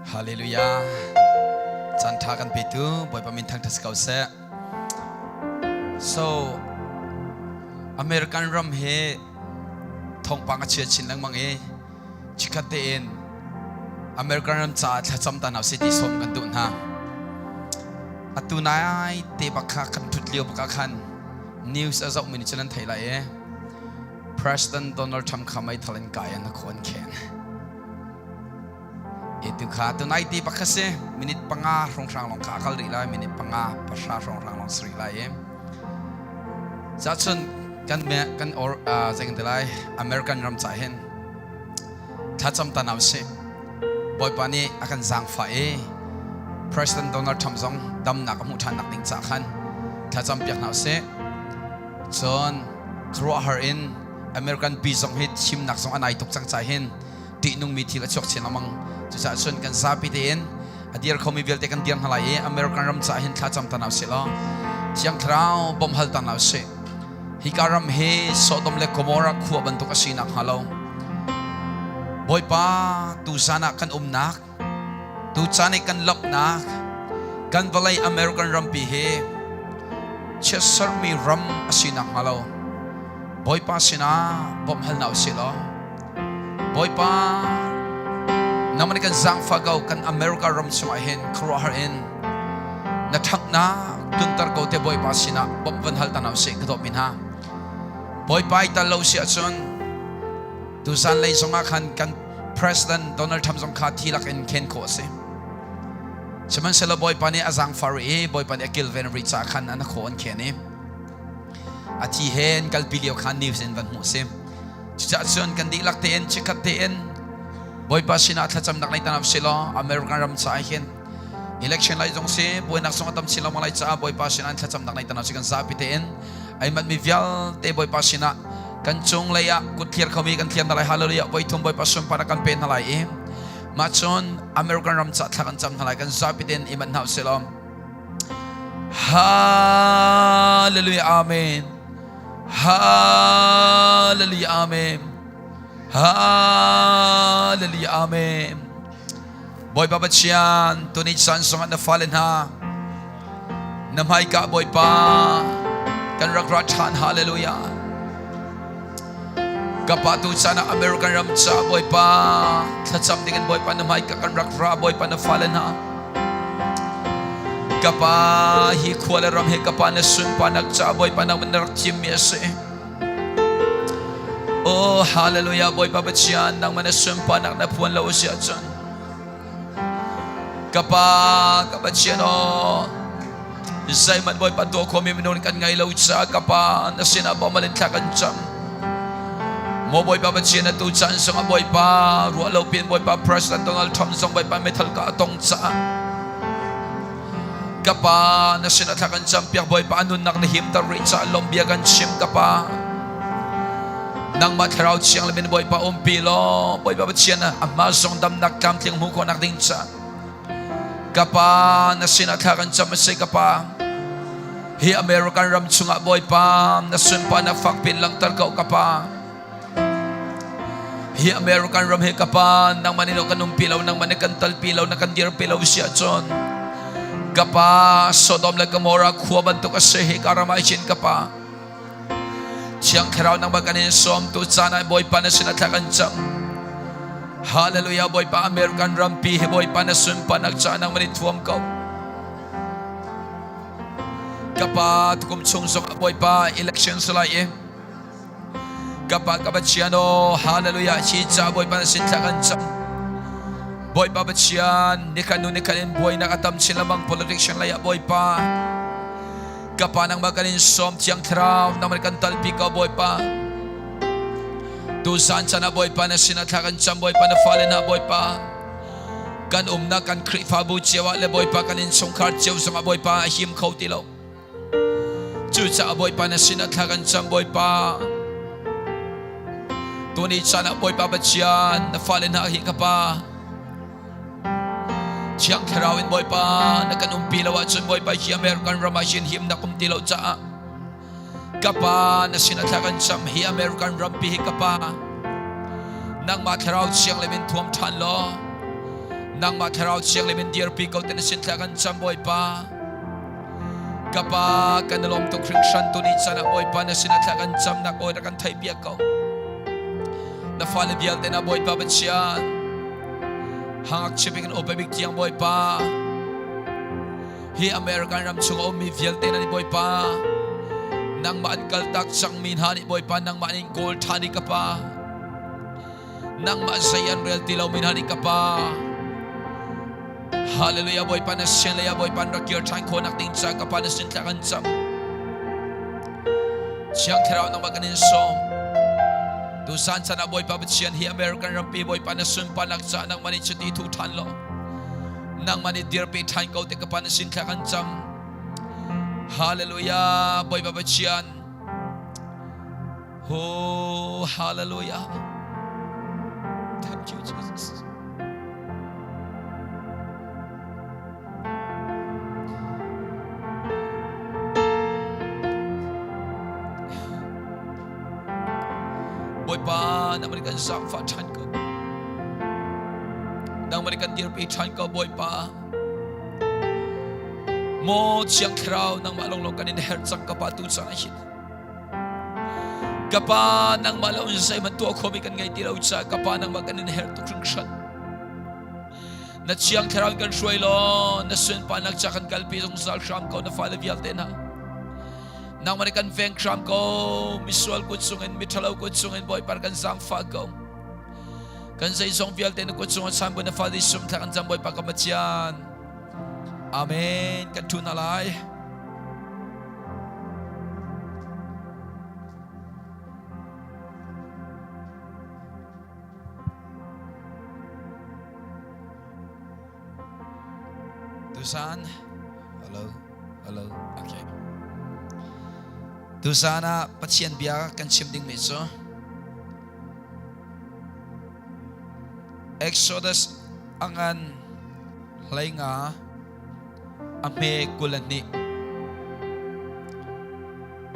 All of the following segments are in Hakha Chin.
Hallelujah. Caan ṭha kan petu Bawipa min thangṭhat si ko seh. So American ram hi thawngpang a chia chin lengmang i chikkhat tein American ram caah thlacam ta hna usih ti sawm kan duh hna. Atu nai te bak kha kan ṭhut lio bak ah khan news a zohmi nih cun an theih lai i President Donald Trump kha meithal in kai an a khawn khen. E tu kha tunai ti pakhat si minute 5 hrawnghrang lawng kha a kal rih lai minute 5 pahra hrawnghrang lawng si rih lai i cacun kan kan or zei kan ti lai American ram ca hin thlacam ta nau si Bawipa nih a kan zaangfah i President Donald Trump zong damnak a hmuh ṭhan nak ding ca khan thlacam piak hna usih cun khuaruahhar in American pi zong hi thimnak zong a nai tuk cang ca hin ṭihnungmi thil a chuak chin lengmang. Cucaah cun kan zapi tein a dir khomi vialte kan dir hna lai i American ram caah hin thlacam ta hna usih law Thiang Thlarau bawmhhal ta hna usih. Hika ram hi Sodom le Gomorrah khua bantuk a si nakhnga lo Bawipa tuzan ah kan umnak tucaan i kan lawmhnak kan vawlei American rampi hi chiatsermi ram a si nakhnga lo Bawipa sinah bawmhhal hna usih law Bawipa, nangmah nih kan zaangfah ko, kan America ram chungah hin khuaruahhar in na ṭhanghnak tlunter ko te Bawipa sinah bawmh van hal ta hna usih ka dawtmi hna. Bawipa i tal lo si ahcun tuzan lei zongah khan kan President Donald Trump zong kha thi lak in khen khawh a si. Sihmanhsehlaw Bawipa nih a zaangfah rih i Bawipa nih a kilven rih caah khan an khaw an khen i a thi he an kalpi lio khan news in van hmuh a si. Cucaah cun kan dihlak tein chikkhat tein Bawipa sinah thlacamnak nei tanam si law American ram caah hin election lai zong si buainak zong a tam chin lengmang lai caah Bawipa sinah thlacamnak nei tanam si kan zapi tein ai matmi vialte Bawipa sinah kan cung lei ah kut thlir khomi kan thlir hna lai hallelujah voi thum Bawipa sunparnak kan pe hna lai i mah cun American ram caah thla kan cam hna lai kan zapi tein i manh hna usih law Hallelujah amen Hallelujah amen Hallelujah amen Bawipa Pathian tuni caan sungah na fale hna na hmaika Bawipa kan rak ra ṭhan hallelujah ka pa tu caan ah American ram ca Bawipa thlacam dingin Bawipa na hmaika kan rak ra Bawipa na fale hna Ka pa hi khua le ram he ka pa na sunparnak ca Bawipa nang na rak thimmi a si. Oh hallelujah Bawipa Pathian nangmah na sunparnak na phuan lo a si ahcun ka pa ka Pathian aw zeihmanh Bawipa tuah khomi minung kan ngei lo caah ka pa na sinah bawmh in thla kan cam. Maw Bawipa Pathian atu caan zongah Bawipa ruah lo piin Bawipa President Donald Trump zong Bawipa meithal ka a tong caah ka pa na sinah thla kan campiak Bawipa a nunnak na himter rih caah lawmh bia kan chim ka pa nangmah thlarau thiang le min Bawipa umpi law Bawipa Pathian a hma zong damnak tlamtling hmuh khawhnak ding caah Ka pa na sinah thla kan cam a si ka pa. Hi American ram chungah Bawipa na sunparnak fak pin langhter ko ka pa. Hi American ram hi ka pa nangmah nih kan umpi lo nangmah nih kan talpi lo na kan dirpi lo si ahcun ka pa Sodom le Gomorrah khua bantuk a si hi ka ram ah chin ka pa. Thiang Thlarau nangmah kan in sawm tu caan ah Bawipa na sinah thla kan cam. Hallelujah Bawipa American rampi hi Bawipa na sunparnak caah nangmah nih thuam ko. Ka pa tukum chung zong ah Bawipa election salai i ka pa ka Pathian aw hallelujah hi ca Bawipa na sin thla kan cam. Bawipa Pathian nikhat nu nikhat in buainak a tam chin lengmang politician lei ah Bawipa Ka pa nangmah kan in sawm Thiang Thlarau nangmah kan talpi ko Bawipa. Tuzan chan ah Bawipa na sinah thla kan cam Bawipa na fale hna Bawipa. Kan umnak kan Khrihfabu cio ah le Bawipa kan innchungkhar cio zongah Bawipa a him kho ti lo. Cucaah Bawipa na sinah thla kan cam Bawipa. Tuni caan ah Bawipa Pathian na fale hna hi ka pa. Thiang Thlarau in Bawipa na kan umpi lo ahcun Bawipa hi American ram ah hin himnak um ti lo caah ka pa na sin a thla kan cam hi American rampi hi ka pa nangmah Thlarau Thiang le min thuam ṭhan law. Nangmah Thlarau Thianghlim in dirpi ko te na sin thla kan cam Bawipa. Ka pa kan i lawm tuk hringhran tuni caan ah Bawipa na sinah thla kan camnak awi rak kan theihpiak ko. Na fale vialte na Bawipa Pathian hangakchia bik in upa bik tiang Bawipa hi American ram chung a ummi vialte na nih Bawipa nangmah an kaltak cangmi hna nih Bawipa nangmah nih kawl ṭhan i ka pa nangmah zei an rel ti lomi hna nih ka pa Hallelujah Bawipa na sin lei ah Bawipa rak kir ṭhan khawhnak ding ca ka pa na sin thla kan cam Thiang Thlarau nangmah kan in sawm Tusan chan ah Bawipa Pathian hi American rampi Bawipa na sunparnak ca nangmah nih cuti thu ṭhan law nangmah nih dirpi ṭhan ko te ka pa na sin thla kan cam Hallelujah Bawipa Pathian Oh, hallelujah. Thank you, Jesus. Bawipa nangmah nih kan zaangfah ṭhan ko. Nangmah nih kan dirpi ṭhan ko Bawipa. Maw Thiang Thlarau nangmah lawnglawng kan in herh cang ka Pa tu caan ah hin. Ka Pa nangmah lo in zeihmanh tuah khomi kan ngei ti lo caah ka Pa nangmah kan in herh tuk hringhran. Na Thiang Thlarau in kan hruai law na sunparnak ca kan kalpi zungzal hram ko na fale vialte hna. Nangmah nih kan veng hram ko misual kut chungin miṭhalo kut chungin Bawipa kan zaangfah ko. Kan zeizong vialte na kut chungah chan bu na fale sum thla kan cam Bawipa ka Pathian. Amen. Kan ṭhu hna lai. Tuzan hello hello okay Tuzan ah Pathian bia kan chim ding mi cu Exodus angan hleinga a hme 22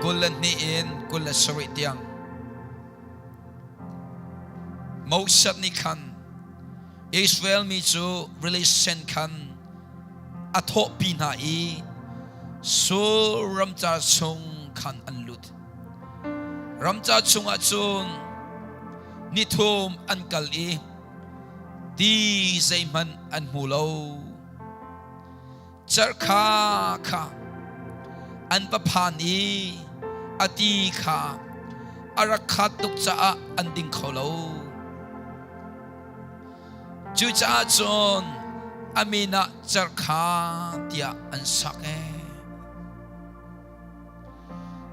22 in 27 tiang Moses nih khan Israel mi cu rili sen khan a thawhpi hna i Sur ramcar chung khan an lut. Ramcar chungah cun nithum an kal i ti zeihmanh an hmu lo. Cerhkha kha an va phan i a ti kha a rak khat tuk caah an ding kho lo. Cucaah cun a min ah cerhkha tiah an sak ee.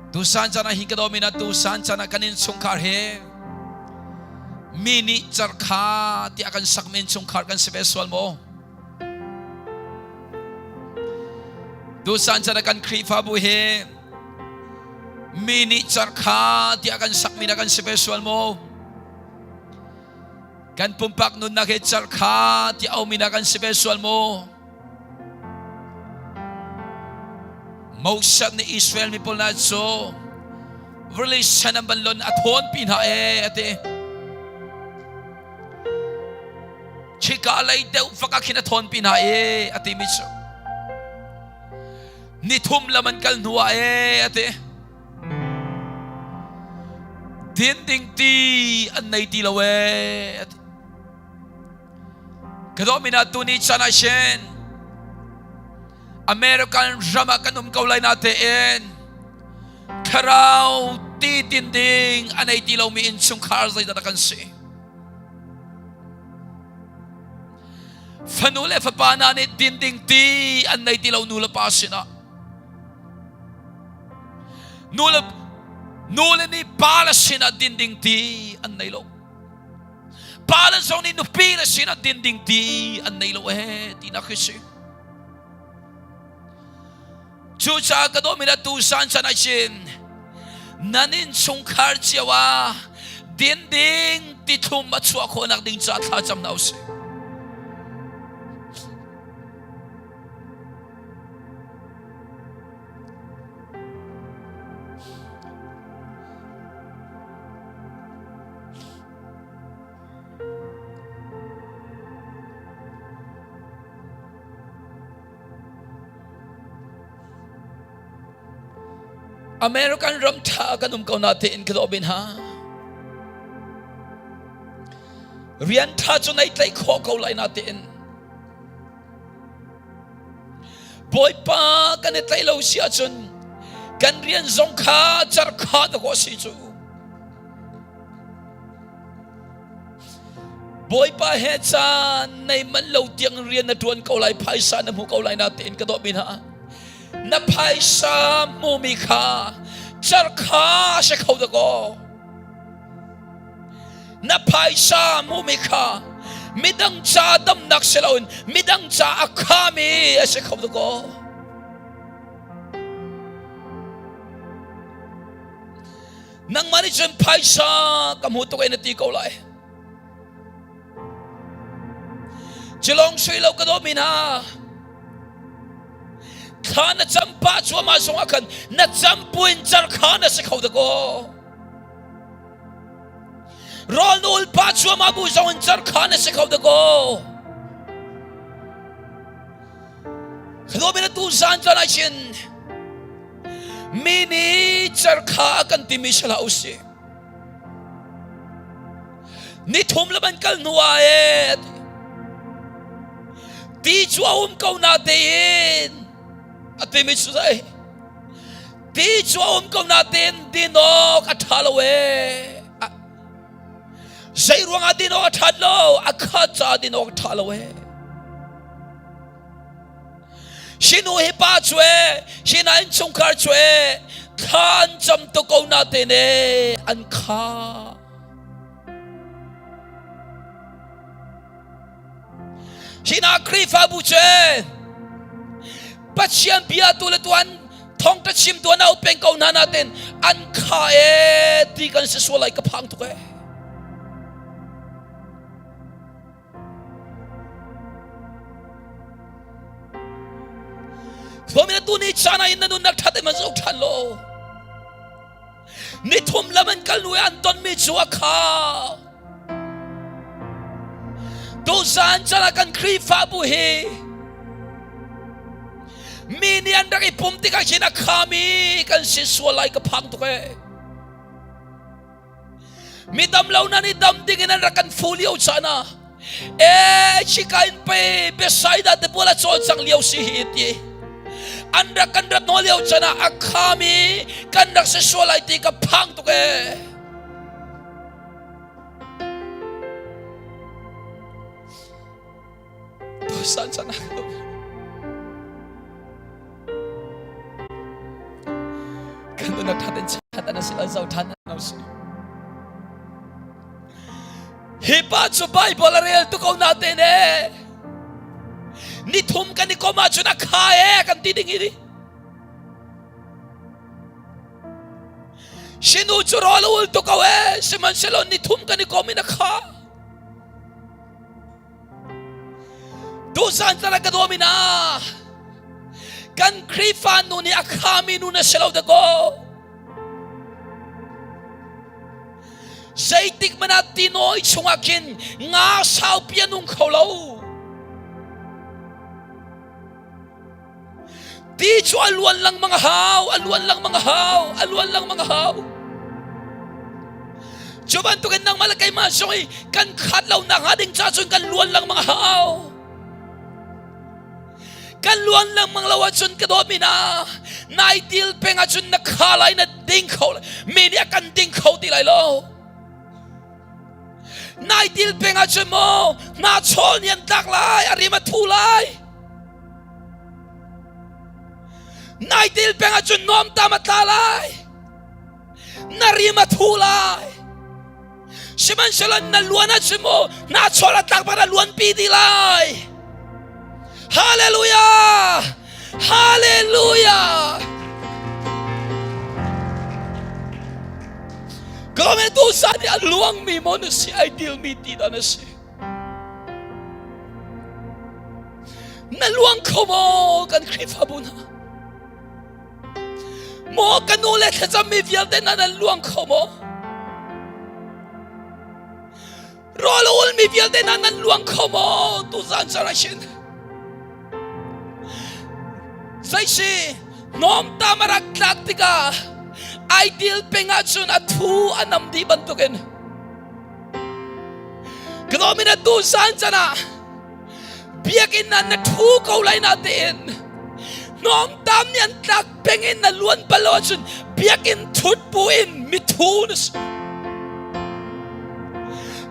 Tusan caan ah hin ka dawmi na tusan caan ah kan innchungkhar he mi nih cerhkha tiah kan sakmi innchungkhar kan si ve sual maw? Tusan caan ah kan Khrihfabu he mi nih cerhkha tiah kan sakmi na kan si ve sual maw? Kan pumpak nunnak he cerhkha tiah aumi na kan si ve sual maw? Moses nih Israel mi pawl hna cu vawlei sen an van lon a thawnpi hna ee a ti. Khika lei deuh fak ah khin a thawnpi hna ee a timi cu nithum lam an kal hnu ah ee a ti. Din ding ti an nei ti lo ee a ti. Ka dawmi na tuni chan ah hin American ram ah kan um ko lai na tein thlarau ti tin ding a nei ti lomi innchungkhar zeidah kan si. Fanu le fapa hna nih din ding ti an nei ti lo nu le pa sinah. Nu le nu le nih pa le sinah din ding ti an nei lo. Pa le zong nih nupi le sinah din ding ti an nei lo ee tinak khi si. Cucaah ka dawmi le tu san chan ah chin nan innchungkhar cio ah din ding ti thlum a chuah khawhnak ding caah thla cam hna usih. American ram ṭha kan um ko na tein ka dawh bin ha. Rian ṭha cu nei tlaih khawh ko lai na tein. Bawipa kan i tlaih lo si ahcun kan rian zong kha carkha ta ko si cu. Bawipa he caan nei man lo tiang rian na ṭuan ko lai phaisa na hmu ko lai na tein ka dawh mi hna. Na phaisa hmumi kha carkha si kho dakaw. Na phaisa hmumi kha midang ca damnak si loin midang ca a khami a si kho dakaw. Nangmah nih cun phaisa ka hmu tuk e na ti ko lai. Cilong sui lo ka dawmi hna. Thla na cam pah cuahmah zongah khan na cam puin car kha na si kho dakaw. Rawl na ul pah cuahmah bu zong in car kha na si kho dakaw. Khadawmi na tu zan caan ah chin mi nih car kha a kan timi si hlah usih. Nithum le man kal hnu ah ee ti cu a um ko na tein a timi cu zei ti cu a um ko na tein din awk a ṭha lo ee zei ruangah din awk a ṭhat lo a khat caah din awk a ṭha lo ee Hi nu hi pa cu e, hi na innchungkhar cu e, thla an cam tuk ko na te ne an kha. Hi na Khrihfabu cu e, Pathian bia tu le tuan thongta chim tu an au peng ko hna na ten an kha e ti kan si sual lai ka phang tuk e. Thuamin tu ni caan ah in na nunnak ṭhat in man zoh ṭhan law nithum lam an kal nu i an tonmi cu a kha tuzaan caan ah kan Khrihfabu hi mi nih an rak i pum tikah khin a khami kan si sual lai ka phang tuk ee Mi dam lo nan i dam ding in an rak kan fu lio caan ah e chika in pe Bethsaida te pawl a cawlcang lio si hi ti an rak kan rat nawl lio caan ah a khami kan rak si sual lai ti ka phang tuk ee San chan Kan nunnak ṭhat in chat an si lo zoh ṭhan an si. Hi pa cu Bible a rel tu ko na te ne. Nithum kan i kom ahcun a kha e kan ti ding hi. Sinu cu rawl a ul tu ko e sihmanhsehlaw nithum kan i kom in a kha. Tuzan tara ka dawmi na kan Khrihfa nu nih a khami nu na si lo dakaw. Zeitik mana tinawi chungah khin nga saupi a nung kho lo. Ti cu a luan lengmang a hau, a luan lengmang a hau, a luan lengmang a hau. Cu bantukin nangmah le keimah zong i kan khat lo nak hnga ding ca cun kan luan lengmang a hau. Kan luan lengmang lo ahcun ka dawtmi na nai til peng ahcun na kha lai na ding kho mi nih a kan ding kho ti lai lo. Nai til peng ahcun maw na chawl nih an tlak lai, a rim a thu lai. Nai til peng ahcun nuamtam a tla lai. Na rim a thu lai. Sihmanhsehlaw na luan ahcun mu na chawl a tlak bak na luanpi dih lai. Hallelujah! Hallelujah! Kawme tu sa nih a luangmi maw na si ai tilmi ti dah na si. Na luang kho maw kan Khrihfabu hna? Maw ka nu le thlacammi vialte hna nan luang kho maw? Rawl a ulmi vialte hna nan luang kho maw? Tuzan generation. Zeisi hnawmtam a rak tlak tikah. Ai dil peng ahcun a thu a nam dih bantukin Kanomin atu zan can ah biakinn ah na thu ko lai na tein hnawmtam nih an tlak peng in na luan bal lo ahcun biakinn thut bu in mithu na si.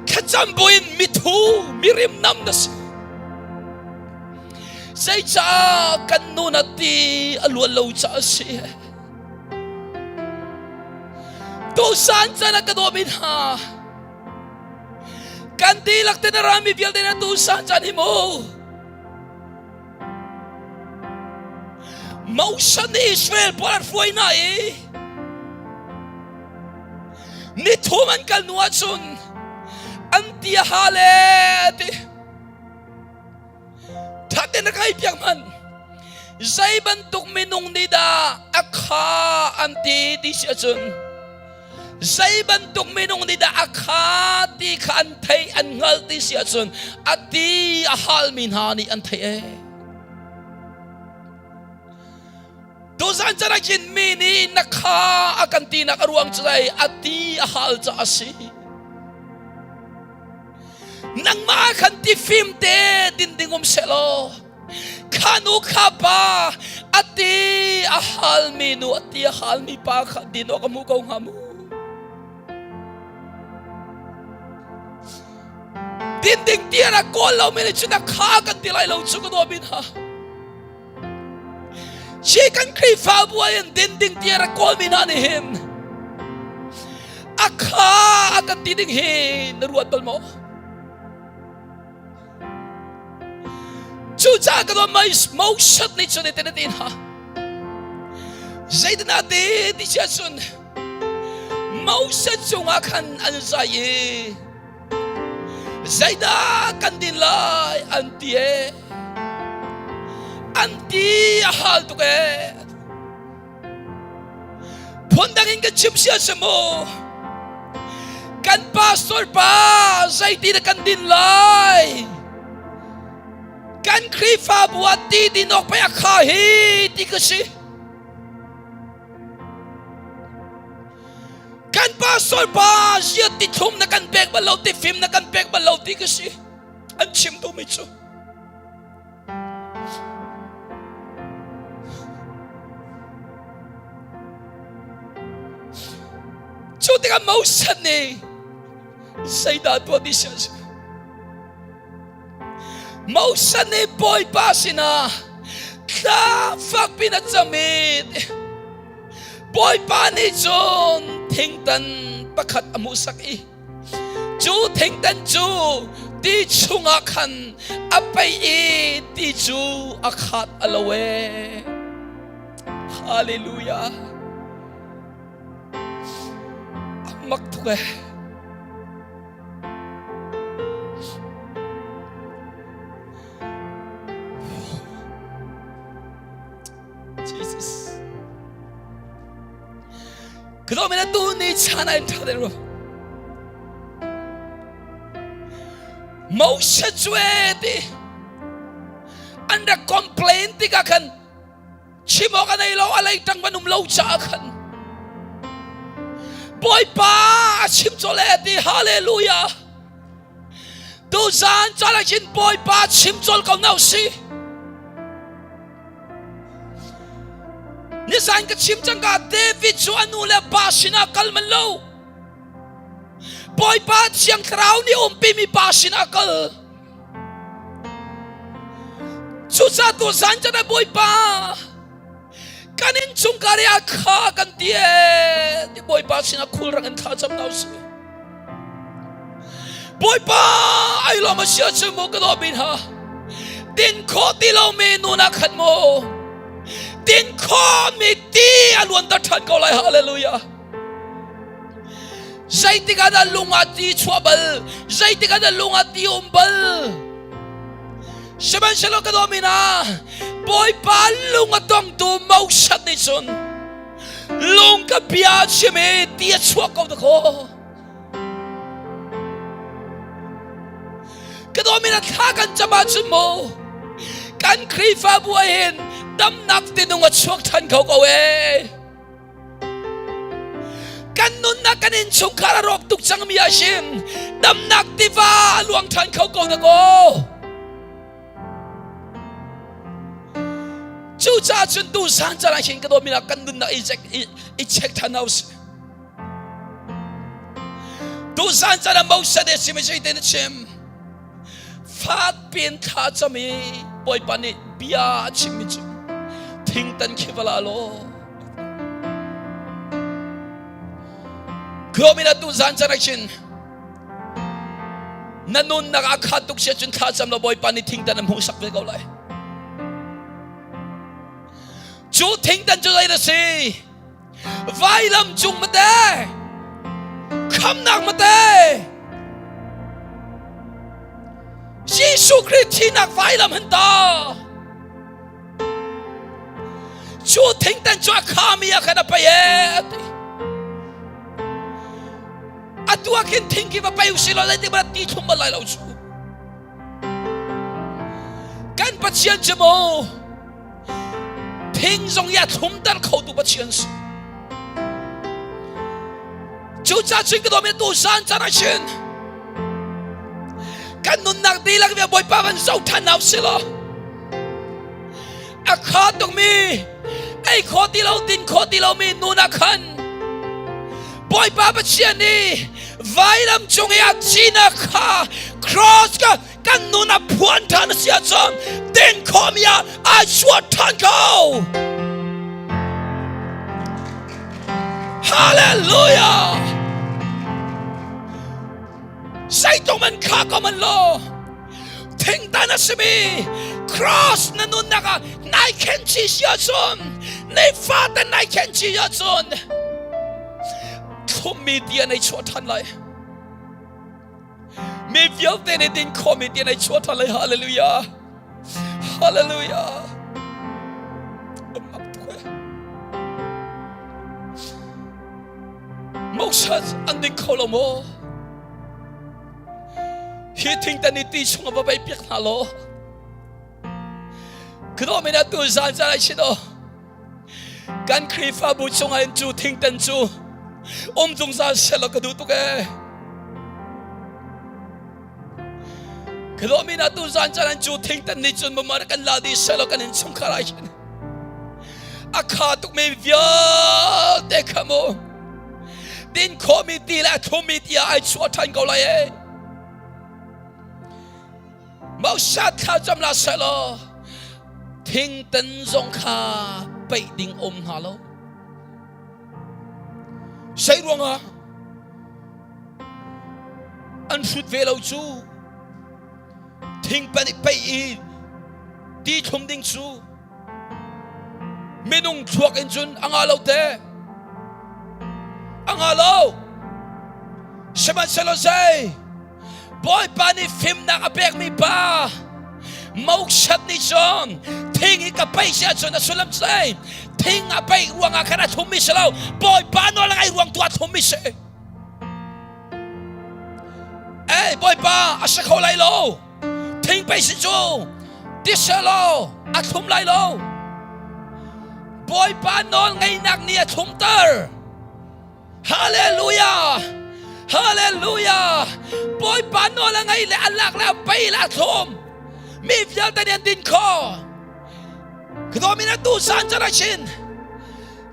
Thlacam bu in mithu mirim nam na si. Zeicah kan nun a ti a luan lo caah a si. Tusan can a ka dawmi hna kan dihlak te na rami vialte na tusan can hi mu Moses nih Israel pawl an hruai hna i ni thum an kal hnu ahcun an ti a ha le ti Thaten na kai piak hmanh. Zei bantuk minung nih dah a kha an ti ti si ahcun zei bantuk minung nih dah a kha ti kha an theih an hngalh ti si ahcun a ti a halmi hna nih an theih ee. Tuzan can ah khin mi nih na kha a kan tinak a ruang cu zei a ti a hal caah a si. Nangmah khan tifim te din ding um selaw kha nu kha pa a ti a halmi nu a ti a halmi pa kha din awk a hmu ko hnga mu. Din ding ti a rak kawl lo mi nih cun a kha kan ti lai lo cu ka dawt mi hna. Hi kan Khrihfabu ah hin din ding ti a rak kawlmi hna nih hin a kha a kan ti ding hi na ruat bal maw? Cucaah ka dawt Moses nih cun hitin a ti hna. Zeitinah ti ti si ahcun Moses cungah khan an zai i Zeidah kan din lai an ti ee. An ti a hal tuk ee. Phundang in kan chim sia si mu. Kan pastor pa zeiti dah kan din lai? Kan Khrihfabu ah ti din awk pei a kha hi ti ka si. Kan pastor pa ziat ti thlum na kan pek bal lo ti fim na kan pek bal lo ti ka si. An chim duhmi cu. Cu tikah Moses nih zeidah tuah ti si Moses nih Bawipa sinah thla fakpi in a cam i Bawipa nih cun thingtan pakhat a hmuhsak i cu thingtan cu ti chungah khan a peih i ti cu a khat a lo ee. Hallelujah. A mak tuk ee. Jesus. Kado tu ni chan ai tha de ro. Moses cue ti an rak complain tikah khan Chim awk a nei lo, a lei ṭang van um lo caah khan Bawipa a chim colh e ti hallelujah. Tuzaan caan ah khin Bawipa chim colh ko na usih. Nizan ka chim cang ka David cu a nu le pa sinah kal man lo. Bawipa Thiang Thlarau nih umpi mi pa sinah kal. Cucaah tuzan can ah Bawipa kan innchungkhar i a kha kan ti ee ti Bawipa sinah khulrang in thla cam hna usih. Bawipa ai lawm a si ahcun mu ka dawt mi hna din khawh ti lomi nun ah khan mu din khawh mi ti a luanter ṭhan ko lai hallelujah. Zeitik ah dah lung ah ti chuah bal? Zeitik ah dah lung ah ti um bal? Sihmanhsehlaw ka dawmi hna, Bawipa lung a tongtu Moses nih cun lung ka bia a chim i ti a chuak ko dakaw. Ka dawmi hna thla kan cam ahcun mu kan Khrihfabu ah hin damnak tinung a chuak ṭhan kho ko ee. Kan nunnak kan innchungkhar a rawk tuk cangmi ah hin damnak tiva a luang ṭhan kho ko na kaw. Cucaah cun tu zan caan ah hin ka dawtmi kan nunnak i i check ṭhan hna usih. Tu zan caan ah Moses nih chim i te na chim. Fak piin thla cam i Bawipa nih bia a chimmi cu thingtan khi va la law Khawmin atu zan caan ah hin na nunnak a khat tuk sia cun thla cam law Bawipa nih thingtan a hmuhsak ve ko lai. Cu thingtan cu zei na si? Vailam cung mate khamnak mate Jesuh Khrih thihnak vailam hin ta cu thingtan cu a khami ah khan a pei e ti atu ah khin thing khi va pei usih law zeitik hmanh ti thlum bal lai lo cu kan Pathian cu mu Thing zong i a thlumter khotu Pathian si. Cucaah cun ka dawmi tu zan caan ah hin kan nunnak dihlak ve Bawipa van zoh ṭhan hna usih law a kha tukmi ei kho ti lo din kho ti lomi nun ah khan Bawipa Pathian nih vailam cung i a thihnak kha cross ka kan nun a phuan ṭhan a si ahcun din khawhmi ah ai chuah ṭhan ko. Hallelujah! Zeitluk man kha ko man law thingtan a simi cross na nunnak ah nai khen chi si ahcun nei fate nai khen chi ahcun thlummi ti an ei chuah ṭhan lai. Mi vialte nih din khawhmi ti na chuah ṭhan lai. Hallelujah. Hallelujah. Moses an ding kho lo maw? Hi thingtan i ti chung a va bei piak hna law. Kno mina tu zan zan ai sin aw. Kan Khrihfabu chungah in cu thingtan cu um zungzal selaw ka duh tuk ee. Ka dawmi na tu zan caan an cu thingtan nih cun mamar kan la dih selaw kan innchungkhar ah hin a kha tukmi vialte kha mu din khawhmi ti le a thlummi ti ah ai chuah ṭhan ko lai ee. Moses thlacam la selaw thingtan zong kha peih ding um hna lo. Sei ruangah an hrut ve lo cu thingpan i peih i ti thlum ding cu minung thluak in cun a ngah lo te a ngah lo sihmanhsehlaw zei Bawipa nih fimnak a pekmi pa Moses nih cun thing hi ka peih si ahcun a sullam cu thing a peih ruangah khan a thlummi si lo Bawipa nawl a ngaih ruang tu a thlummi si Ei Bawipa a si kho lai lo thing pei si cu ti selaw a thlum lai lo Bawipa nawl ngeihnak nih a thlumter Hallelujah! Hallelujah! Bawipa nawl a ngei le a lak le a pei le a thlum. Mi vialte nih an din kho. Khadomin atu san can ah chin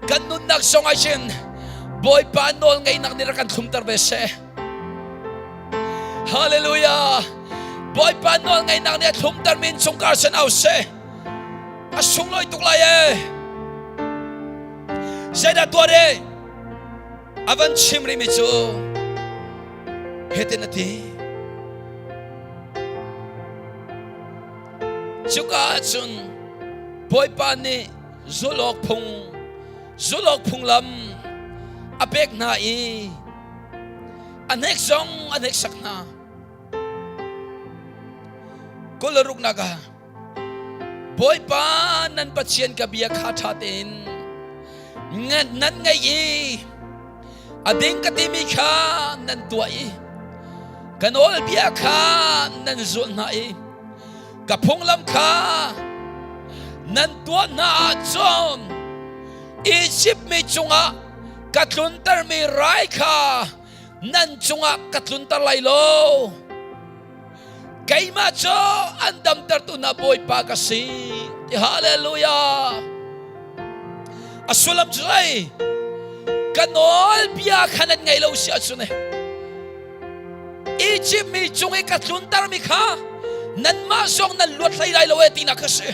kan nunnak zong ah chin Bawipa nawl ngeihnak nih rak kan thlumter ve seh. Hallelujah! Bawipa nawl ngeihnak nih a thlumter mi innchungkhar sin au seh. A sunglawi tuk lai ee. Zeidah tuah deh? A van chim rihmi cu hitin a ti. Cuka ahcun Bawipa nih zulh awk phung zulh awk phunglam a pek hna i a hnek zong a hneksak hna. 26nak ah Bawipa nan Pathian ka bia kha ṭha tein nan ngaih i a ding ka timi kha nan tuah i ka nawlbia kha nan zulh hna i ka phunglam kha nan tuah hna ahcun Izipt mi cungah. Ka tluntermi rai kha nan cungah ka tlunter lai lo. Keimah cu an damtertu hna Bawipa ka si. Ti hallelujah. A sullam cu zei? Ka nawlbia kha nan ngei lo si ahcun Egypt mi cung i ka tluntermi kha nanmah zong nan luat hlei lai lo e tinak kha si.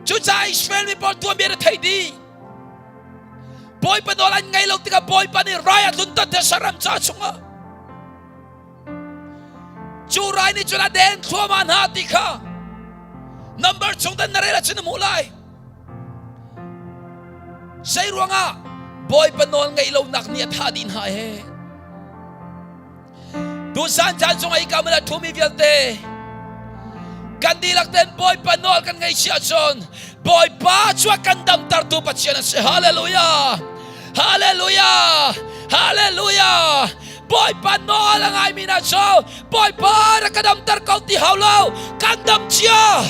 Cucaah Israel mi pawl tuanbia na thei dih. Bawipa nawl an ngei lo tikah Bawipa nih rai a tlunter te saram ca chungah. Cu rai nih cun a den thluahmah hna ti kha number chung dan na rel ahcun na hmuh lai. Zei ruangah Bawipa nawl ngeih lonak nih a thah dih hna he. Tuzan caan chung i ka mun a thumi vialte kan dihlak ten Bawipa nawl kan ngei si ahcun Bawipa cu a kan damtertu Pathian a si. Hallelujah! Hallelujah! Hallelujah! Bawipa nawl a ngaimi hna cu Bawipa rak ka damter ko ti hau lo kan dam cia.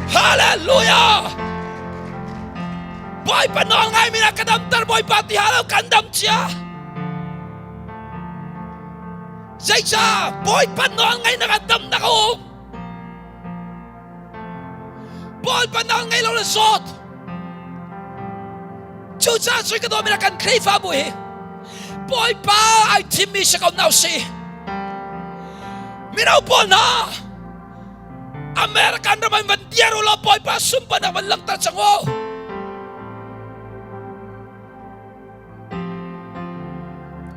Hallelujah! Bawipa nawl ngaimi na ka damter Bawipa ti halo kan dam cia. Zeicah Bawipa nawl ngai na ka dam na ka um. Bawipa nawl ngai lo na zawt. Cucaah cun ka dawmi na kan Khrihfabu hi Bawipa ai thimmi si ko nau si. Mino pawl hna American ram an van diar u law Bawipa sunparnak van langhter cang u.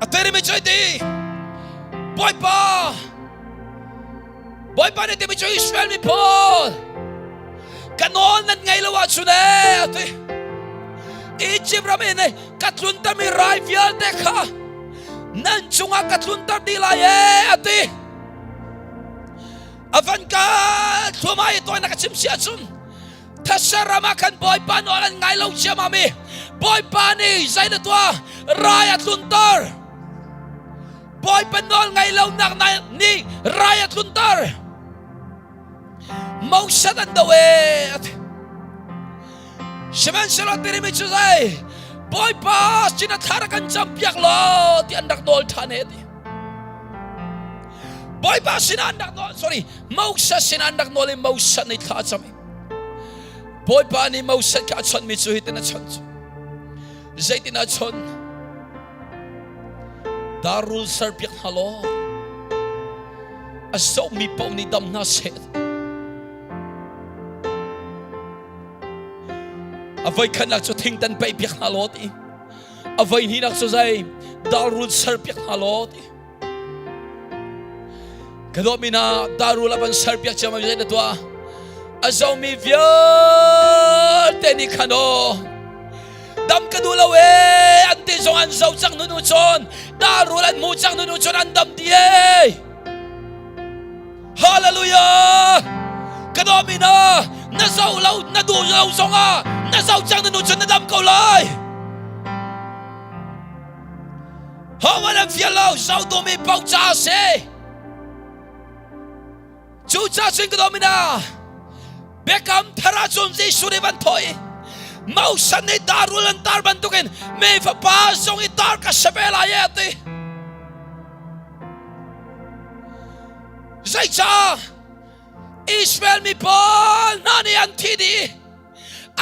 A terimi cu ti Bawipa Bawipa nih timi cu Israel mi pawl ka nawl nan ngei lo ahcun ee a ti Egypt ram in ka tluntermi rai vialte kha nan cungah ka tlunter dih lai ee a ti a van ka thluamai i tawinak ka chim si ahcun thasa ram ah khan Bawipa nawl an ngai lo ciammam i Bawipa nih zei na tuah rai a tlunter Bawipa nawl ngai lo nak nih rai a tlunter Moses an do e Sihmanhsehlaw tirimi cu zei Bawipa sin a thla rak kan campiak law ti an rak nawl ṭhan he ti Bawipa sinah an rak nawl sorry Moses sinah an rak nawl i Moses nih thla a cam i Bawipa nih Moses kha a chawnhmi cu hitin a chawnh cu zeitin a chawnh Darul serpiak hna law a zohmi paoh nih dam hna seh. A voi khatnak cu thingtan paih piak hna law ti. A voi hnihnak cu zei darul serpiak hna law ti. Ka dawtmi hna darul a van serpiak cia ma zei na tuah? A zohmi vialte nih khan aw dam ka duh lo ee an ti zong an zo cang nunu cun darul an hmu cang nunu cun an dam di ee hallelujah ka dawmi na na zo lo na duh lo zong ah na zo cang nunu cun na dam ko lai Homan an fial lo zo dumi pau ca si Cucaah cun ka domina biakam thar ahcun Jesuh nih van thawh i Moses nih darul an tar bantukin mi fapa zong i tar ka si ve lai a ti. Zeicah Israel mi pawl hna nih an thi dih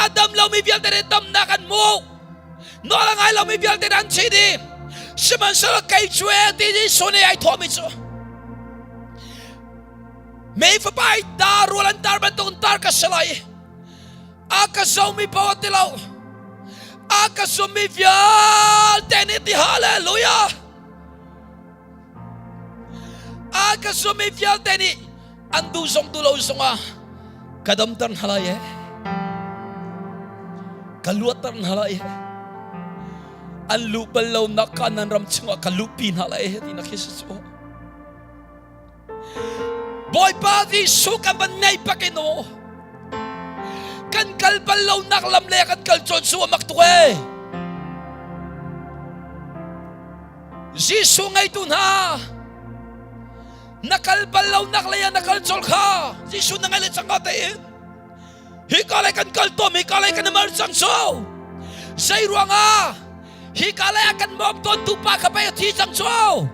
a dam lomi vialte nih damnak an hmuh nawl a ngai lomi vialte nih an thi dih sihmanhsehlaw kei cu e ti Jesuh nih ai thawhmi cu mei fapa i dar rual an tar bantuk in tar ka si lai a ka zomi paoh ti lo a ka zummi vialte nih ti hallelujah a ka zummi vialte nih an duh zong duh lo zongah ka damter hna lai e ka luatter hna lai e an luh bal lo nak ka nan ram chungah ka luhpi hna lai e ti na khi cu Bawipa Jesuh kan van nei pak in aw kan kal bal lo nak lam le kan kal cawn su a mak tuk e Jesuh ngeitu hna na kal bal lo nak lei ah na kal colh kha Jesuh na ngai le cang ka te in. Hika lei kan kal tawn, hika lei kan i mer cang cu. Zei ruangah hika lei ah kan mawng tawn tu pa kha pei a thi cang cu.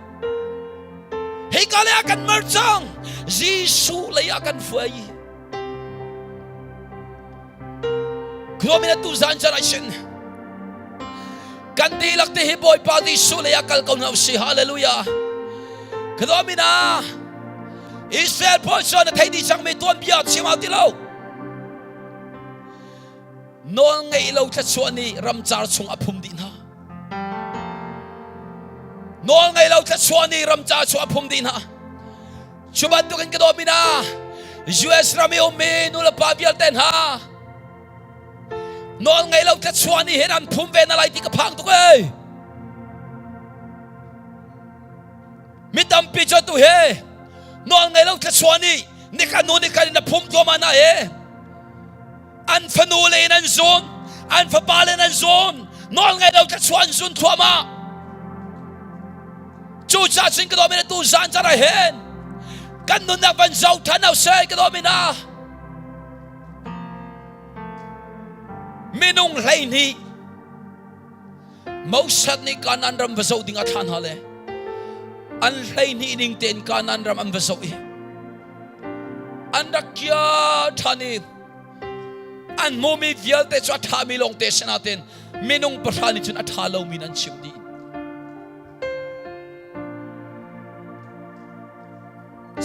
Hika lei ah kan mer cang. Jesuh lei ah kan fuai. Khuamin atu zan chan ai sin. Kan dihlak te hi Bawipa Jesuh lei ah kal ko hna usih. Hallelujah. Khuamin ah Israel pawl cu na thei dih cangmi tuanbia chim au ti lo. Nawl ngeih lo thluachuah nih ramcar chung a phum dih hna. Nawl ngei lo thluachuah nih ramcar chung a phum dih hna. Cu bantukin ka dawmi hna, US ram i ummi nulepa vialte hna, nawl ngei lo thluachuah nih hin an phum ve na lai ti ka phang tuk ei. Mi tampi cu atu he nawl ngei lo thluachuah nih nikhat hnu nikhat in a phum thluahmah hna he an fanu le in an zun an fapa le in an zun nawl ngei lo thluachuah an zun thluahmah cucaah cun ka dawmi tu zan zan ah hin kan nunnak van zoh than au seh ka dawmi na minung 12 Moses nih Kanaan ram va zoh ding a thlah hna le an 12 ning tein Kanaan ram an va zoh i an rak kia ṭhan i an hmumi vialte cu a ṭhami lawngte si nain minung pahra nih cun a ṭha lomi an chim dih.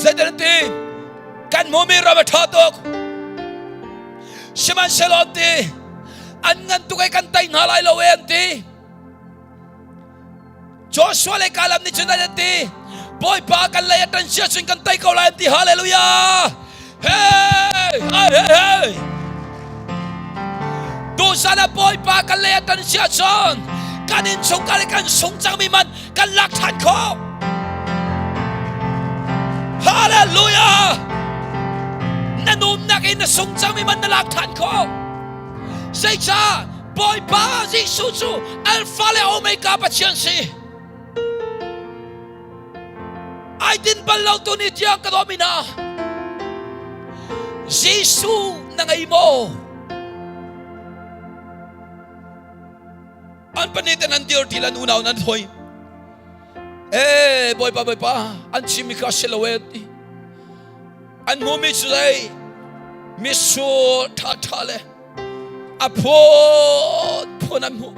Zeitin ti kan hmumi ram a ṭha tuk. Sihmanhsehlaw an ti an ngan tuk i kan tei hna lai lo e an ti. Joshua le Caleb nih cun an ti Bawipa kan lei a ṭan sia cun kan tei ko lai an ti. Hallelujah! Hey! Hey! Hey! Hey! Tuzan ah Bawipa kan lei a ṭan sia cun kan innchungkhar i kan sung cangmi man kan lak ṭhan khawh. Hallelujah! Na nunnak in na sung cangmi man na lak ṭhan khawh. Zeicah Bawipa Jesuh cu Alpha le Omega Pathian si. Ai din bal lo tu ni tiang ka dawmi hna. Jesuh na ngei maw? An pahnih ten an dir ti lan unau nan thoi. Eh Bawipa Bawipa an chimmi kha si lo e ti. An hmumi cu zei mitsur ṭha ṭha le a phun phun an hmuh.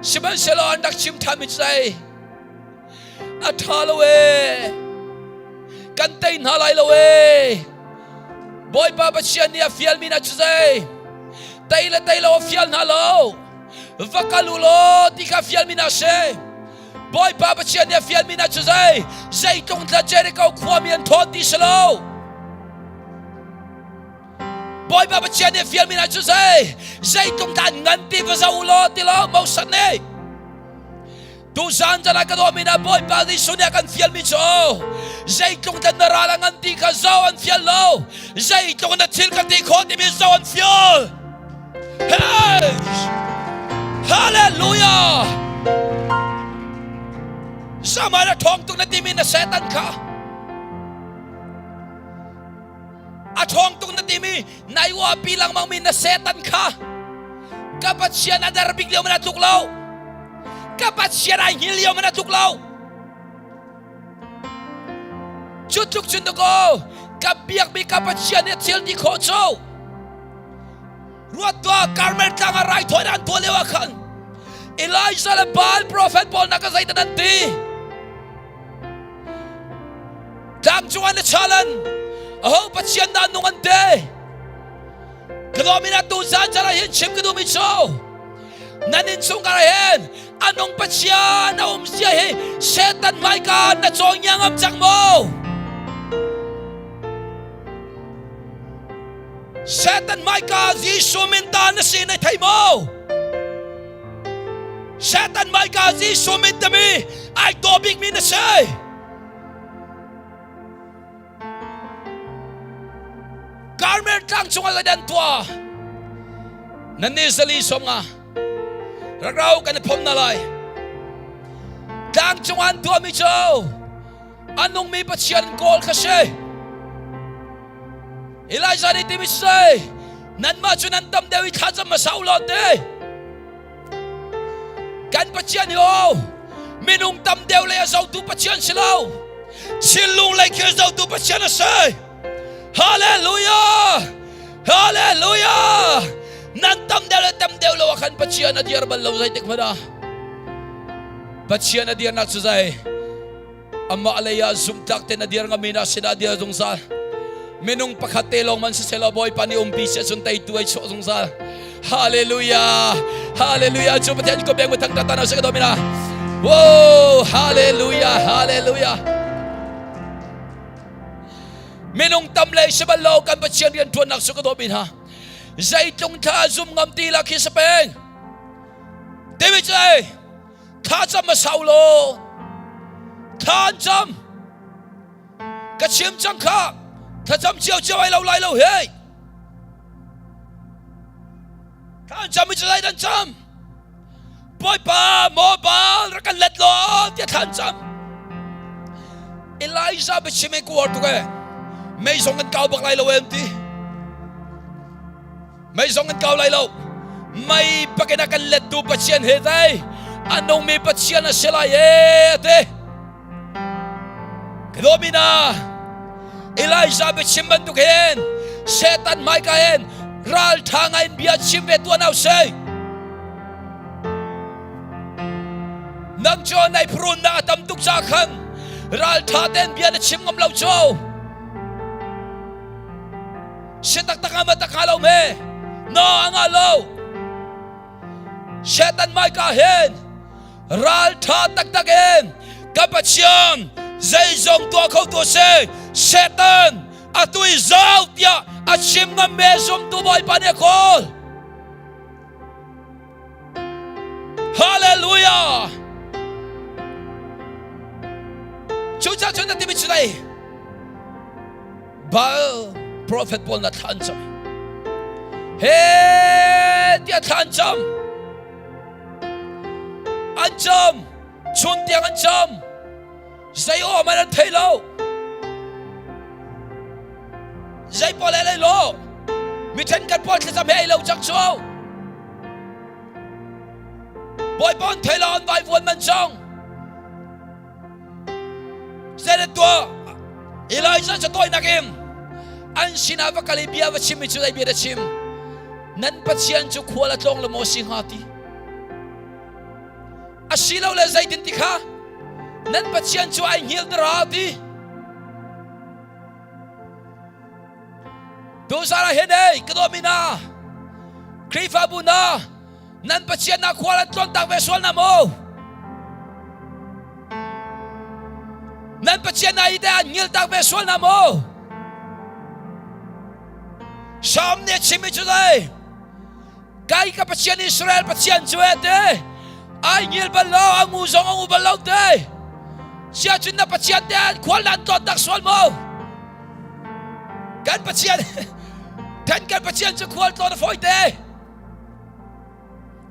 Sihmanhsehlaw an rak chim ṭhanmi cu zei a ṭha lo ee kan tei hna lai lo ee Bawipa Pathian nih a fialmi hna cu zei tei le tei lo a fial hna lo va kal u law ti kha fialmi hna si Bawipa Pathian nih a fialmi hna cu zei zeitlung tla Jericho khuami an ṭhawn ti si lo Bawipa Pathian nih a fialmi hna cu zei zeitlung tla an ngan ti va zoh u law ti lo Moses nih Tuzan zan ah ka dawmi na Bawipa Jesuh nih a kan fialmi cu zeitluk dan na ral a ngan ti kha zo an fial lo zeitluk na thil ka ti khawh timi zo an fial Hey! Hallelujah! Sama na ṭhawng tuk na timi na Satan kha a ṭhawng tuk na timi nai uapi lengmang mi na Satan kha ka Pathian a der bik lio man a tluk lo ka Pathian ai hngil lio man a tluk lo cu tluk cun dakaw ka biakmi ka Pathian nih thil ti khawh cu ruat tuah Karmel tlang ah raithawi an tuah lio ah khan Elijah le Baal prophet pawl nak ka zeidah nan ti Tlangcung an i chalan aho Pathian dah nung an te Ka min ah tuzan caan ah hin chim ka duhmi cu nan innchungkhar ah hin a nung Pathian a um sia hi Satan hmaika na cawn ngam cang maw? Satan hmaika Jesuh min ta na si na thei maw? Satan hmaika Jesuh min tami ai daw bikmi na si. Karmel tlang cungah zeidah an tuah? Nan nih zali som nga rak rau kan i phom na lai. Tlang cungah an tuahmi cu a nungmi Pathian kawl kha si. Elijah nih timi si. Nanmah cu nan tam deuh i thlacam hmasa u law te. Kan Pathian hi aw minung tam deuh lei a zotu Pathian si lo. Thinlung lei khi a zotu Pathian a si. Hallelujah! Hallelujah! Nan tam deuh le tam deuh lo ah khan Pathian a dir bal lo zeitik hmanh ah. Pathian a dirnak cu zei? Amah lei ah zumhtlak tein a dir ngami na sinah dir zungzal. Minung pakhat te lawng man siselaw Bawipa nih umpi si ahcun teitu ai chuah zungzal. Hallelujah! Hallelujah! Cu Pathian ko beng thang ta na se ka domina. Wow! Hallelujah! Hallelujah! Minung tam lei si bal lo kan Pathian rian ṭuannak cu ka dawmi hna. Zeitlung thla zum ngam ti la khi sapeng. David cu ei thla cam a sau lo. Thla an cam. Ka chim cang kha thlacam cio cio ai lo lai lo hei. Thla an cam i cu lai dan cam. Bawipa maw Baal rak kan let law tiah thla an cam. Elijah biachim i kuar tuk e. Mei zong kan kau bak lai lo em ti. Mei zong kan kau lai lo. Mei bakin a kan lettu Pathian he dai. A nungmi Pathian a si lai e ti. Ka Elijah biachim bantuk hin Satan hmaika hin ral ṭha ngai in bia chim ve tuah nau seh. Nang cu nai phrunnak a tam tuk ca khan ral ṭha tein bia na chim ngam lo cu. Si taktak ama tak lo me. No anga lo. Satan hmaika hin ralṭha taktak in ka Pathian zeizong tuah kho tu si Satan atu i zau tiah a chim ngam me zumtu Bawipa nih a kawl. Hallelujah! Cucaah cun na timi cu dai Baal prophet pawl na thla an cam. He tiah thla an cam. An cam chun tiang an cam zei aw man an thei lo zei pawl ei lo mi then kan pawl thlacam he ei lo cang cu Bawipa an thei lo an vaivuan man cang Zeidah tuah Elijah cu tawinak in an sinah va kal i bia va chim i cu zei bia dah chim nan Pathian cu khual a tlawng le maw si hnga ti asilole zeitin ti kha nan Pathian cu ai hngil dara ti Tuzaan ah hin ei ka dawmi na Khrihfabu na nan Pathian na khual an tlawn tak ve sual na maw? Nan Pathian na ite an ngil tak ve sual na maw? Sam nih a chimmi cu zei? Kai ka Pathian Israel Pathian cu e te ai ngil bal lo a ngu zong a ngu bal lo te sia cun na Pathian te an khual nan tlawn tak sual maw? Kan Pathian kan kan Pathian cu khual tlawn a fawi te.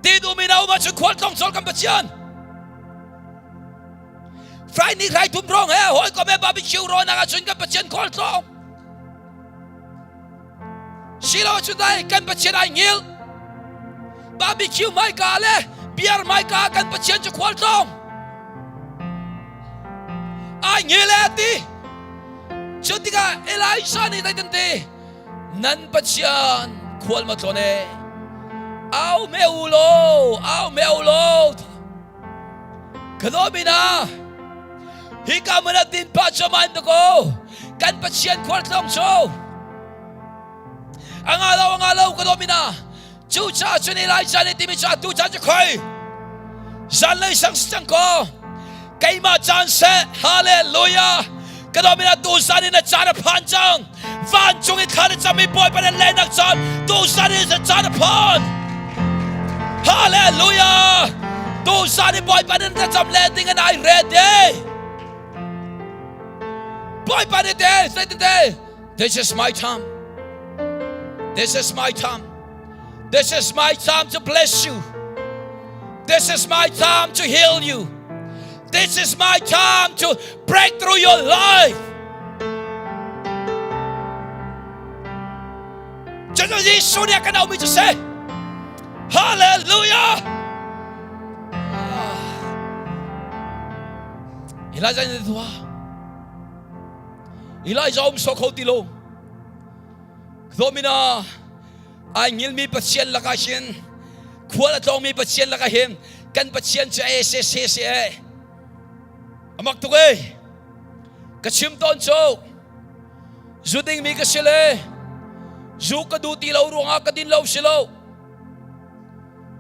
Ti duhmi na um ahcun khual tlawng cawl kan Pathian. Friday ni rai thum rong he hawikom he barbecue rawnak ahcun kan Pathian khual tlawng. Silo cu dai kan Pathian ai ngil. Barbecue hmaika le beer hmaika kan Pathian cu khual tlawng. Ai ngil e ti. Cu tikah Elijah nih zeitin ti? Nan Pathian khual ma tlawn e. Au me u law, au me u law. Ka dawmi na, hika hmun ah din pah cuahmah in dakaw kan Pathian khualtlawng cu a nga lo a nga lo ka dawmi na cucaah cun Elijah nih timi cu atu caan cu khoi zanlei sang si cang kaw keimah caan seh hallelujah ka dawmi na tu zan in na caan a phan cang Vancung i thla na cam i Bawipa na lehnak caan tuzan in na caan a phan. Hallelujah! Tuzan i Bawipa na thlacam leh ding in ai ready. Bawipa nih te zeitin te This is my time. This is my time. This is my time to bless you. This is my time to heal you. This is my time to break through your life. Cu Jesuh nih a kan auhmi cu si. Hallelujah! Elijah nih tuah. Elijah um sawh kho ti lo. Domina ai ngilmi Pathian lakah hin khual a tlawngmi Pathian lakah hin kan Pathian cu e se se se e. Amak tuk e. Ka chim tawn cu zu dingmi ka si le zu ka duh ti lo ruangah ka din lo si lo.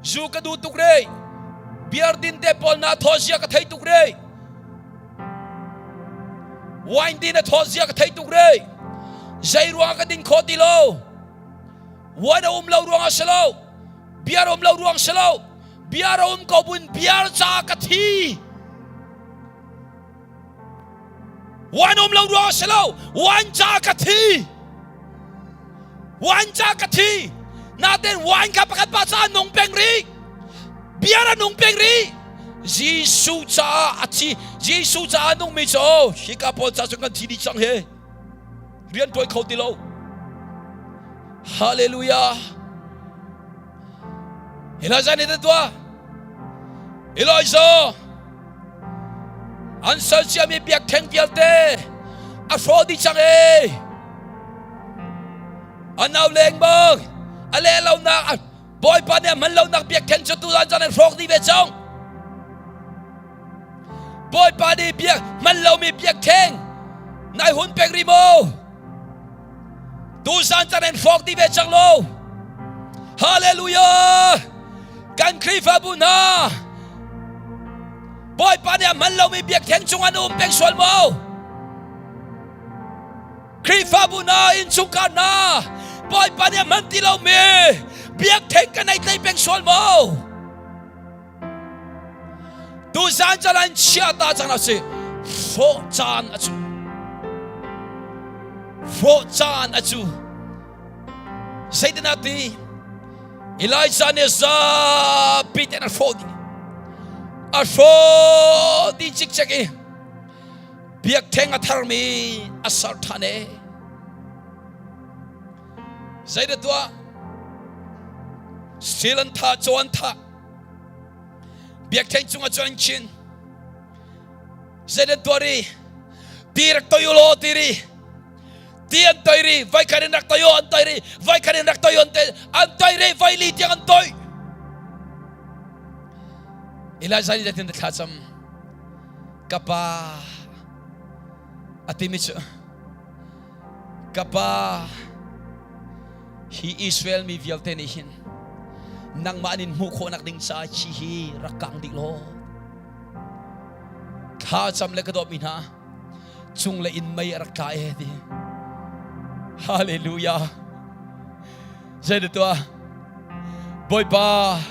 Zu ka duh tuk re. Beer din te pawl na thaw zia ka thei tuk re. Wine din a thaw zia ka thei tuk re. Zei ruangah ka din kho ti lo. Wine a um lo ruangah si lo. Beer um lo ruang si lo. Beer a um ko buin beer caah ka thi. Wine um lo ruang a si lo. Wine ca ka thi. Wine ca ka thi. Natin wine kha pakhat pa ca nung peng rih. Beer a nung peng rih. Jesuh caah a thi. Jesuh caah a nungmi cu hika pawl ca cu kan thi dih cang he. Rian tuan kho ti lo. Hallelujah. Elijah nih tuah. Elijah an sal ciami biakṭheng vialte a hrawh dih cang ee. An au leng bang a leh lonak Bawipa nih a hman lonak biakṭheng cu tuzan caan an hrawk dih ve cang. Bawipa nih biak hman lomi biakṭheng nai hun pek rih maw? Tuzan caan an hrawk dih ve cang lo. Hallelujah! Kan Khrihfabu hna Bawipa nih a hman lomi biakṭheng cungah na um peng sual maw? Khrihfabu hna, innchungkhar hna, Bawipa nih a hman ti lomi biakṭheng kan ei tlei peng sual maw? Tuzan caan an chia ta cang lo si. Hrawh caan a cu. Hrawh caan a cu. Zeitin ah ti Elijah nih zapi ten a hrawh dih. A hrawh dih cikcek i biakṭheng a tharmi a ser ṭhan e. Zeidah tuah? Sil an thah, caw an thah. Biakṭheng cungah cun an khin. Zeidah tuah ri? Ti rak toi u law ti ri. Ti an toi ri, voi khat in rak toi u an toi ri, voi khat in rak toi u an toi, an toi ri, voi li tiang an toi. Elijah nih zeitin thla cam? Ka pa a timi cu Ka pa, hi Israel mi vialte nih hin nangmah an in hmuh khawhnak ding caah hi hi rak kang dih law thla cam le ka dawtmi hna cung le in mei a rak tla e ti hallelujah zei tuah bawipa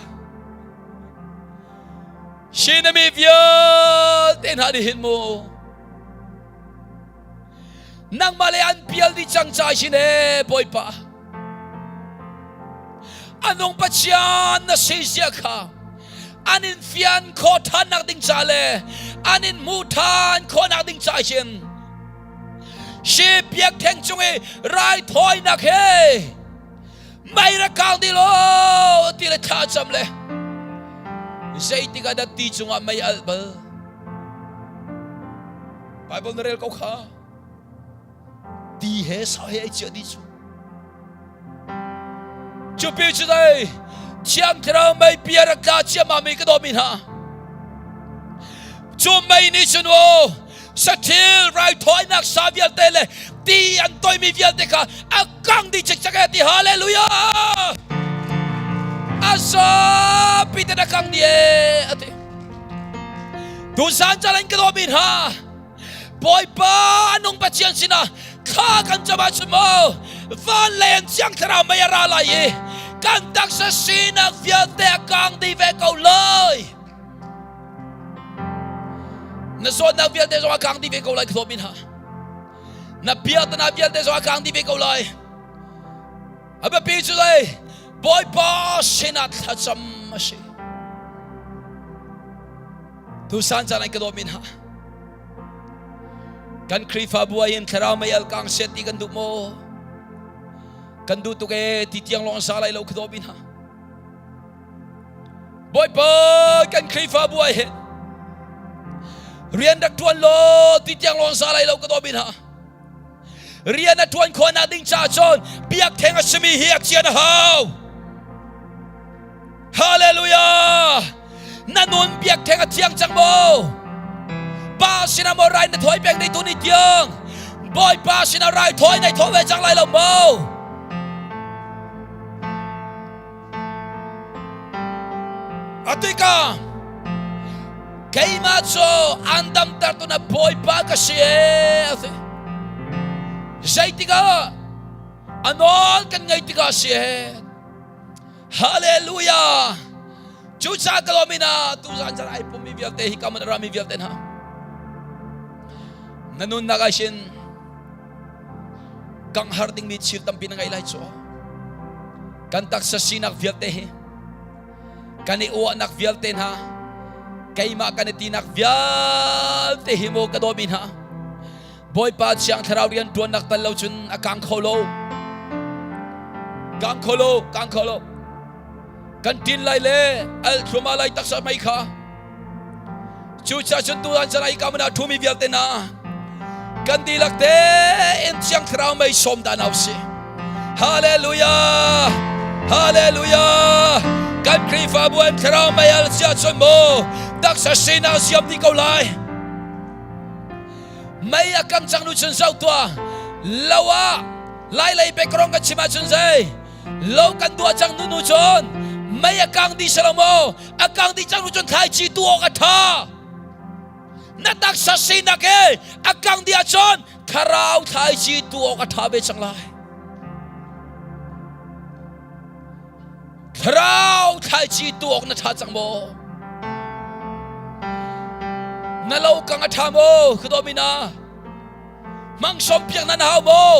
shinami vialte hna nih hin mu Nangmah le an pial dih cang ca hin ee Bawipa. A nung Pathian na si zia kha an in fian khawh ṭhannak ding ca le an in hmuh ṭhan khawhnak ding ca hin hi biakṭheng cung i raithawinak he mei rak kang dih law ti le thla cam le zeitik ah dah ti cungah mei alh bal Bible na rel ko kha. Ti he sa he ai chiah dih cu. Cu pi cu dai Thiang Thlarau mei pi a rak tla ciammam mi ka dawmi hna. Cu mei nih cun o sathil raithawinak sa vialte le ti an toimi vialte kha a kang dih cikcek e ti hallelujah. A zapi ten a kang dih e a ti. Tuzan caan in ka dawmi hna Bawipa nung Pathian sinah thla kan cam ahcun maw van lei in Thiang Thlarau mei a ra lai i kan taksa sinak vialte a kang dih ve ko lai. Na zawtnak vialte zong a kang dih ve ko lai ka dawmi hna. Na biatana vialte zong a kang dih ve ko lai. A biapi cu zei Bawipa sinah thlacam a si. Tusan caan an ka dawmi hna. Kan Khrihfabu ah hin thlarau mei al kang set ti kan duh maw? Kan duh tuk ee ti tiang lawng sa lai lo khudaw bi hna. Bawipa kan Khrihfabu ah hin rian rak ṭuan law ti tiang lawng sa lai lo ka daw bi hna. Rian a ṭuan khawhnak ding caah cun biakṭheng a simi hi a cian a hau. Hallelujah! Na nun biakṭheng a thiang cang maw? Pa sinah maw rai na thawi peng dei tu ni tiang? Bawipa sinah rai thawi nai thaw ve cang lai lo maw? Atika keimah cu an damter tu na Bawipa ka si e a ti. Zeitikah a nawl kan ngaih tikah si e. Hallelujah! Cucaah ka lawm ina tuzan zan ai pummi vialte hi ka man rami vialte hna. Na nunnak ah hin kang har dingmi thil tampi na ngei lai cu. Kan taksa sinak vialte hi kan i uahnak vialte hna keimah kan i tinak vialte hi maw ka dawmi hna Bawipa Thiang Thlarau rian ṭuannak tal lo cun a kang kho lo. Kang kho lo, kang kho lo. Kan ṭin lai le al thluahmah lai taksa mei kha. Cucaah cun tuan chan ai kamana ṭhumi vialte na kan dihlak tein Thiang Thlarau mei sawm dah nau si. Hallelujah! Hallelujah! Kan Khrihfabu an Thlarau mei al sia cun mu taksa sinak siam dih ko lai. Mei a kam cang nu cun zoh tuah lo ah lai lei background kan chim ahcun zei lo kan duah cang nu nu cun mei a kang dih selo maw a kang dih cang nu cun thlaici tu awk a tha na taksa sinak he a kang dih ahcun thlarau thlaici tu awk a tha ve cang lai Thlarau thlaici tu awk na ṭha cang maw? Na lo kang a ṭha maw? Khuadawmi na mang sawmpiak nan hau maw?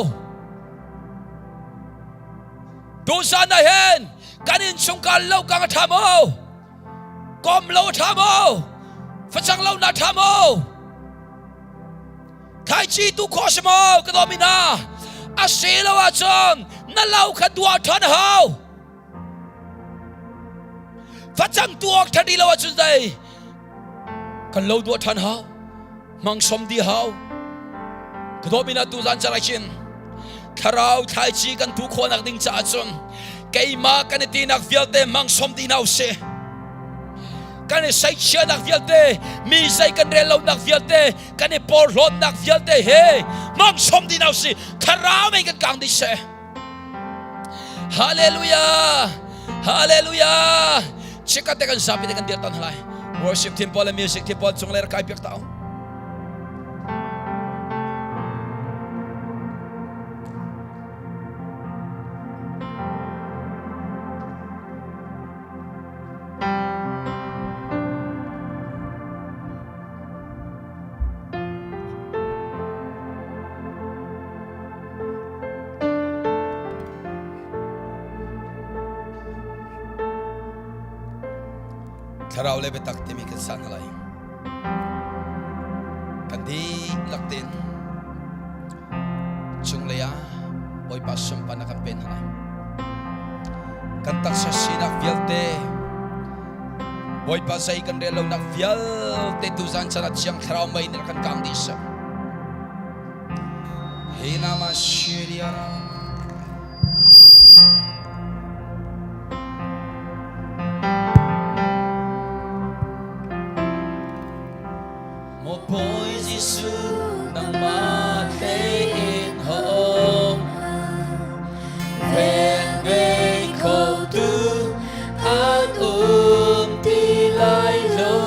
Tuzan ah hin kan innchungkhar lo kang a ṭha maw? Kom lo a ṭha maw? Facang lo na ṭha maw? Thlaici tu khawh si maw ka dawmi hna? A si lo ahcun na lo kha duah ṭhan a hau. Facang tu awk ṭhan rih lo ahcun zei kan lo duah ṭhan hau. Mangsom di hau. Ka dawmi hna tu zan carai chin thlarau thlaici kan tu khawhnak ding caah cun keimah kan i tinak vialte mangsom di hna usih. Kan i seichianak vialte mi zei kan rel lonak vialte kan i porhlawtnak vialte he mangsom dih hna usih thlarau mei kan kang dih seh Hallelujah Hallelujah chikat te kan zapi te kan dir tan halai worship team pawl le music team pawl cung le rak kai piak ta Thlarau le biatak timi kan sa hna lai. Kan dihlak tein cunglei ah Bawipa sunparnak kan pe hna lai. Kan taksa sinak vialte Bawipa zei kan rel lonak vialte tuzan chan ah Thiang Thlarau mei nih kan kang dih seh. Hi nama shiriara. Maw Bawi Jesuh nangmah hlei in hong vel ngei kho tu an um ti lai lo.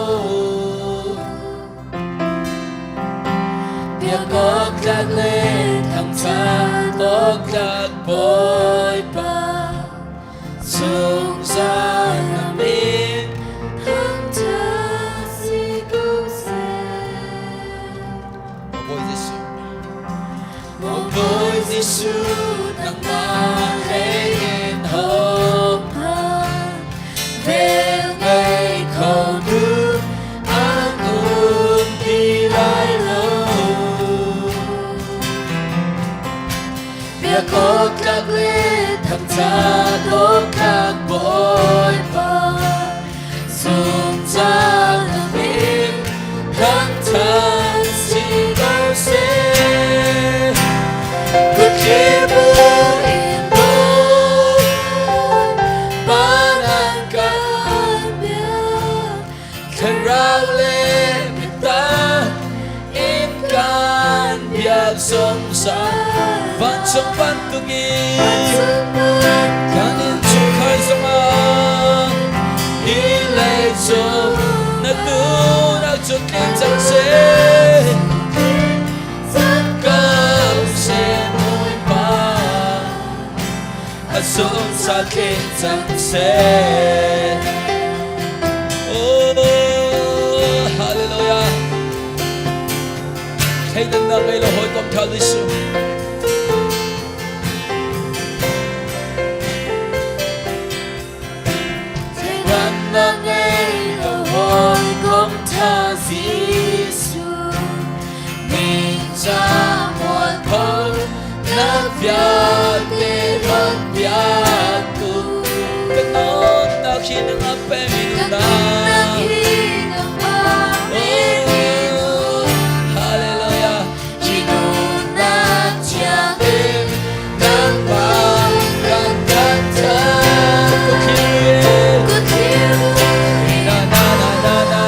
Biak awk tlak le thangṭhat awk tlak Bawipa zungzal na min Thangṭhat si ko seh. Maw Bawi Jesuh Maw Bawi Jesuh nangmah hlei in hong vel ngei kho tu an um ti lai lo. Biak awk tlak le Tha Bawipa zungzal na min thangṭhat si ko seh. Kutlibu in Bawipa nan kan biak, thlarau le biatak in kan biak zungzal. Vancung bantukin kan innchungkhar zongah hi leicung na duhnak cu tling cang seh. Ko seh Bawipa, a zungzal tling cang seh. Oh, hallelujah. Thleidannak ngei lo hawikom ṭha Jesuh. Thleidannak ngei lo hawikom ṭha Jesuh. Ningcang mualphonak vialte hlawtpiaktu. Ka nunnak hi nang a pemi nunnak. Oh, hallelujah. Nangmah kan kan Na na na na na.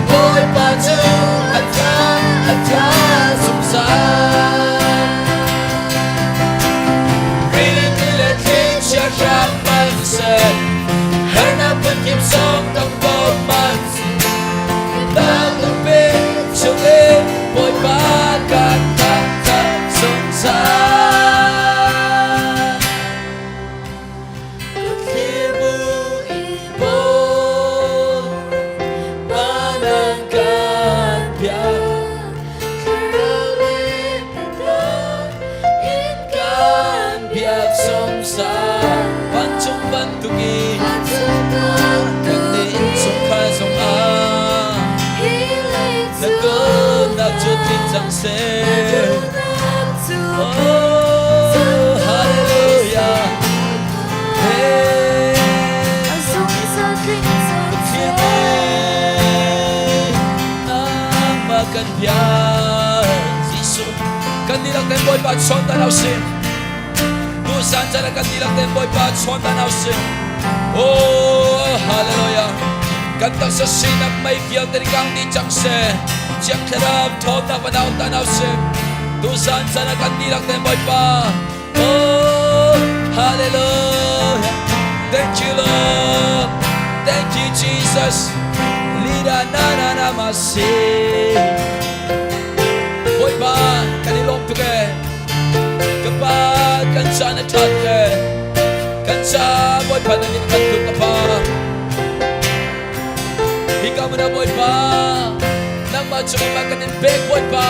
Bawipa cu a tha, a tha zungzal. Rili le thlichia hram hmanhseh, harnak phunkip zong tong ko hmanhseh, Tang chung in Bawipa kan thangṭhat zungzal. Thlibu i Bawipa nan kan piak, kan biak zungzal. Vancung bantukin kan nih innchungkhar zongah na dawtnak cu tling cang seh. Oh, hallelujah. Hey. Nangmah kan biak Jesuh kan dihlak tein Bawipa chawn ta hna usih. Tusan caan ah kan dihlak tein Bawipa chawn ta hna usih. Oh, hallelujah. Kan taksa sinak mei vialte nih kang dih cang seh. Thiang Thlarau ṭhawnnak va nau ta hna usih. Tusan caan ah kan dihlak tein Bawipa. Oh, hallelujah. Thank you, Lord. Thank you, Jesus. Lida na na na ma si. Bawipa, kan i lawm tuk ee. Ka pa, kan caan a ṭha tuk ee. Kan ca Bawipa na nih kan tuk ka pa. Hika hmun ah Bawipa, nangmah cung in kan in pek Bawipa.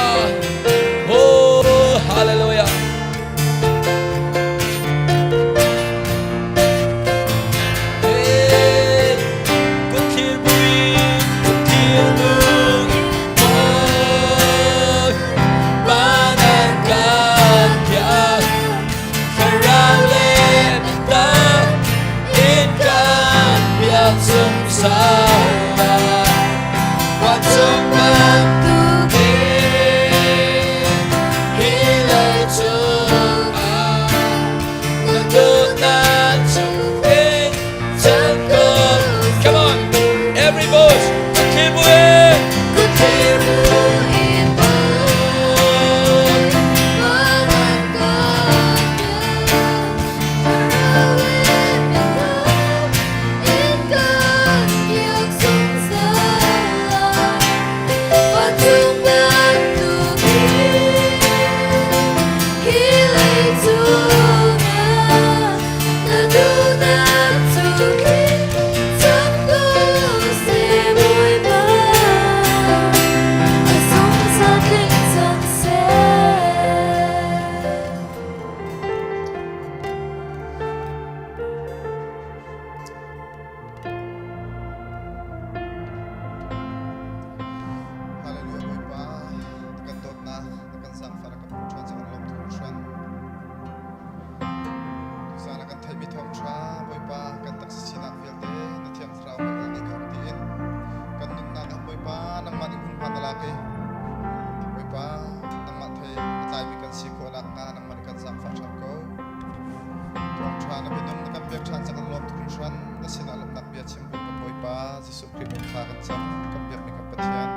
Oh, hallelujah. Hey, kutthir bui, kutthir bui, Bawipa nan kan piak, thlarau le biatak in kan biak zungzal lai. Vancung bantukin hi leicung ah na dawtnak cu in cang ko. Come on, every voice, kutthir bui, kutthir ṭha na bianung na kan pek ṭhan ca kan lawm tuk hringhran. Na sinah lawmhnak bia chim kan Bawipa Jesuh Khrih min thla kan cam. Kan biakmi kan Pathian.